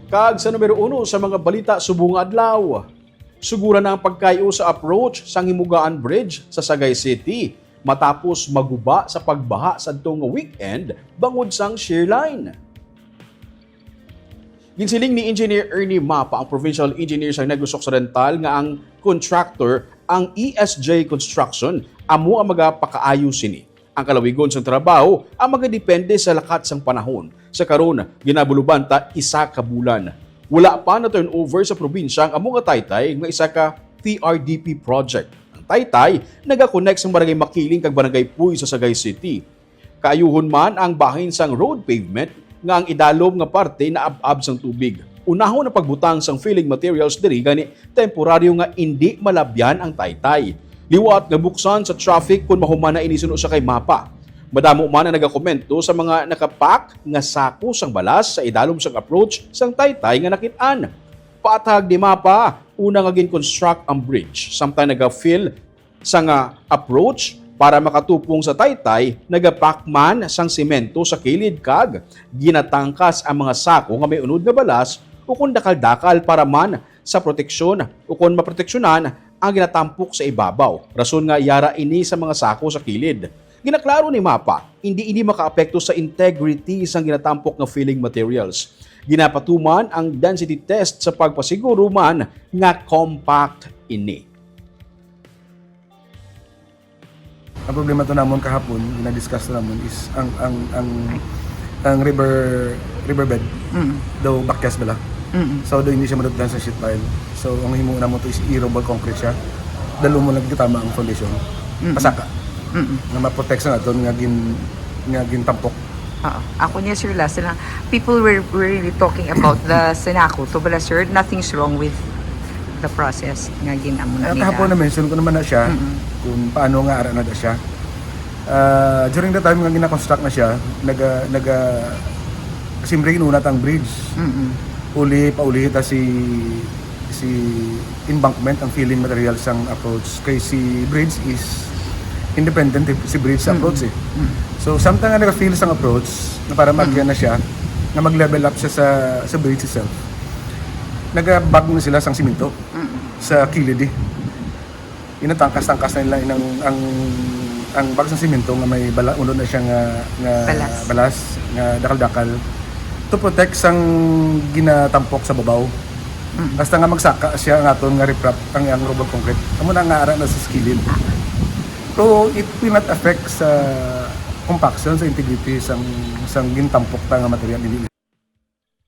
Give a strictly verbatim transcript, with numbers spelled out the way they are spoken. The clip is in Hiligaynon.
Kag sa numero uno sa mga balita subong nga adlaw, suguran na ang pagkayo sa approach sang Himugaan Bridge sa Sagay City matapos maguba sa pagbaha sadto nga weekend bangod sang shear line. Ginsiling ni Engineer Ernie Mapa, ang Provincial Engineer sa Negros Occidental, nga ang contractor, ang E S J Construction, amo ang magapakaayo sini. Ang kalawigon sang trabaho ang magadepende sa lakat sang panahon. Sa karon, ginabulubanta isa ka bulan. Wala pa na-turnover sa probinsya ang amo nga taytay nga isa ka T R D P project. Ang taytay nagakonect sang Barangay Makiling kag Barangay Puy sa Sagay City. Kaayuhon man ang bahin sang road pavement nga ang idalom nga parte naab-ab sang tubig. Unahon ang pagbutang sang filling materials diri, gani temporaryo nga indi malabyan ang taytay. Liwat nga buksan sa traffic kon mahuman na ini, suno sa kay Mapa. Madamo man ang nagakomento sa mga nakapak nga sako sang balas sa idalom sang approach sang taytay nga nakit-an. Paathag ni Mapa, una nga gin-construct ang bridge, samtang naga-fill sa nga approach para makatupong sa taytay, nagapak man sang semento sa kilid kag ginatangkas ang mga sako nga may unod nga balas ukon dakal-dakal para man sa proteksyon ukon maproteksyonan ang ginatampok sa ibabaw. Rason nga yara ini sa mga sako sa kilid. Ginaklaro ni Mapa, hindi ini makaapekto sa integrity sang ginatampok nga filling materials. Ginapatuman ang density test sa pagpasiguro man nga compact ini. Ang problema to namon kahapon, gina-discuss to namon is ang, ang, ang, ang river, riverbed Mm. daw bakyas bala. Mm. So, daw hindi siya madutlan sa sheet pile. So, ang himo namon to is i-roll concrete siya. Dalo mo lang gitama ang foundation. Mm. Pasaka. Mm. Nga ma-protect sa naton nga gin-, nga gintampok. Oo. Ako niya, Sir Las, na people were, were really talking about the Senako to bala, sir. Nothing's wrong with the process nga gin-amo na Ah, nila. Kahapon na-mention ko naman na siya Mm-mm. kung paano nga ara na da siya. Ah, during the time nga gina-construct na siya, naga, naga, siyempre, inuna ta ang bridge. Mm-mm. Uli, pauli ta si, si embankment, ang filling material sang approach. Kay si bridge is independent, eh, si bridge sa Mm. approach, eh. Mm. So, samtang nga naka-fill sang approach, na para Mm. maagyan na siya, na mag-level up siya sa, sa bridge itself, nagabag na sila sang simento Mm. sa kilid, eh. Inatangkas-tangkas na nila inang, ang, ang bag sang simento nga may bala-, unod na siya nga, nga Balas. balas, nga dakal-dakal, to protect sang ginatampok sa babaw. Mm. Basta nga magsaka siya ang aton nga riprap, ang, ang rubber concrete. Amo na nga ara na sa kilid. Ah. So, it will not affect sa compaction, sa integrity sang, sang gintampok ta nga material. Hindi